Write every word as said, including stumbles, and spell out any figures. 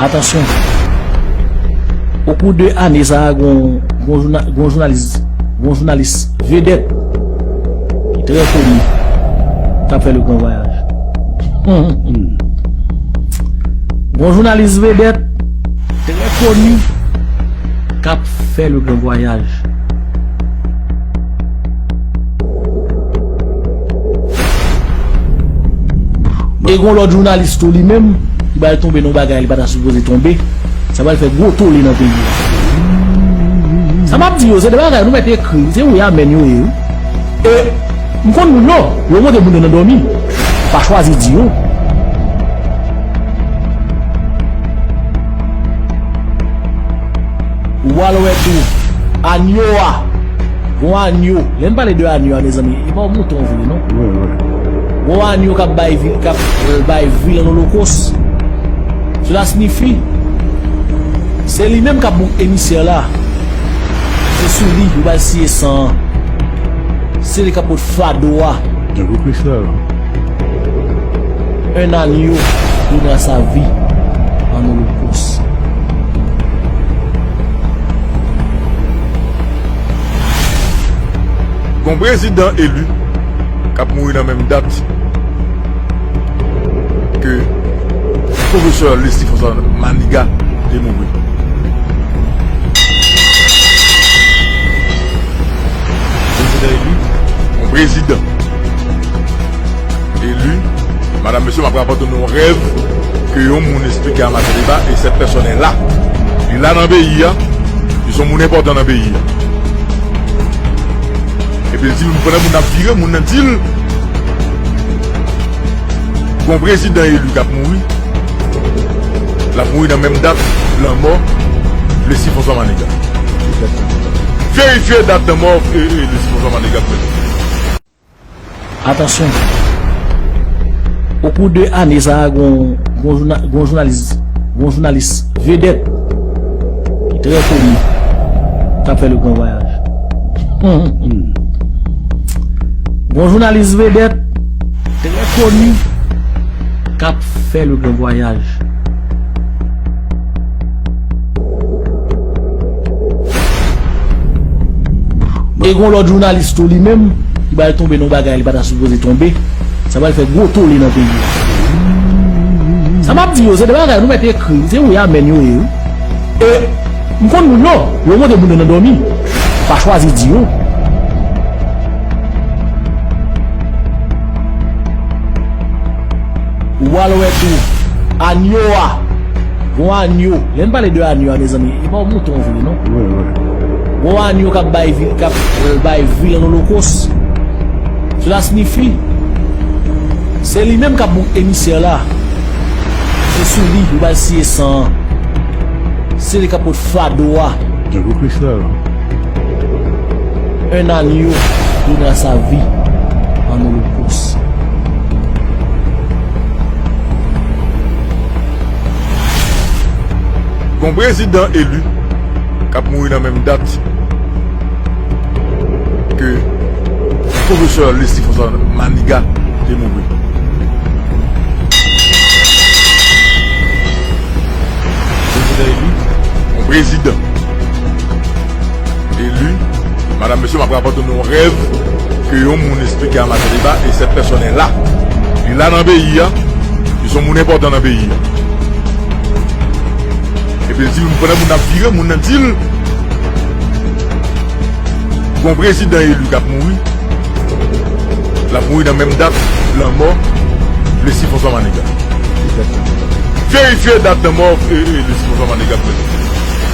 Atansyon! Okou de ane sa a, gon, gon, jouna, gon jounalis, gon jounalis vedèt ki trè koni k ap fè le gran vwayaj. Gon jounalis vedèt trè koni k ap fè le gran vwayaj. E gon lòt jounalis tou li menm, li pral tonbe nan bagay li pa ta sipoze tonbe. Sa pral fè gwo tole nan peyi a. Sa m ap di yo, se de bagay nou mèt ekri, se wi amèn yo ye wi. E m konn moun yo, yo montre moun yo nan dòmi. Pa chwazi di yo. Ou pral wè tou, anyo a, gon anyo. Lè n pale de anyo a, mezanmi, e pa yon mouton vre, non. Wi, wi. Gon anyo k ap bay vi, k ap, euh, bay vi lan olokos. Cela signifie, se li menm k ap bouk emisè la. Se sou li yo pral siye san an. Se li k ap pot fado a. Tankou Kris la. Un agneau donnera sa vie en holocauste. Gon prezidan eli k ap mouri nan menm dat ke pwofesè Leslie François Manigat te mouri. Prezidan eli, yon prezidan eli, madam, mesye, m ap rapòte nou yon rèv ke yon moun esplike a Maten Deba, et cette personne est là. Li la nan peyi a, li se yon moun enpòtan nan peyi a. Epi l di l, pandan moun ap vire, moun nan di l, gon prezidan eli k ap mouri. L ap mouri nan menm dat lanmò Leslie François Manigat. Verifye dat lanmò, e, e, Leslie François Manigat. Atansyon! Okou de ane sa a, gon, gon, jouna, gon jounalis, gon jounalis vedèt ki trè koni k ap fè le gran vwayaj. Gon jounalis vedèt trè koni k ap fè le gran vwayaj. E gon lòt jounalis tou li menm, li pral tonbe nan bagay li pa ta sipoze tonbe. Sa pral fè gwo tole nan peyi a. Sa m ap di yo, se de bagay nou mèt ekri, se wi amèn yo ye wi. E m konn moun yo, yo montre moun yo nan dòmi. Pa chwazi di yo. Ou pral wè tou, anyo a, gon anyo. Lè n pale de anyo a, mezanmi, e pa yon mouton vre, non. Wi, wi. Gon anyo k ap bay vi, k ap, euh, bay vi lan olokos. Cela signifie, se li menm k ap bouk emisè la. Se sou li yo pral siye san an. Se li k ap pot fado a. Tankou Kris la. Un agneau donnera sa vie en holocauste. Gon prezidan eli k ap mouri nan menm dat ke pwofesè Leslie François Manigat te mouri. Prezidan eli, yon prezidan eli, madam, mesye, m ap rapòte nou yon rèv ke yon moun esplike a Maten Deba, et cette personne est là. Li la nan peyi a, li se yon moun enpòtan nan peyi a. Epi l di l, pandan moun ap vire, moun nan di l, gon prezidan eli k ap mouri. L ap mouri nan menm dat lanmò Leslie François Manigat. Verifye dat lanmò, e, e, Leslie François Manigat.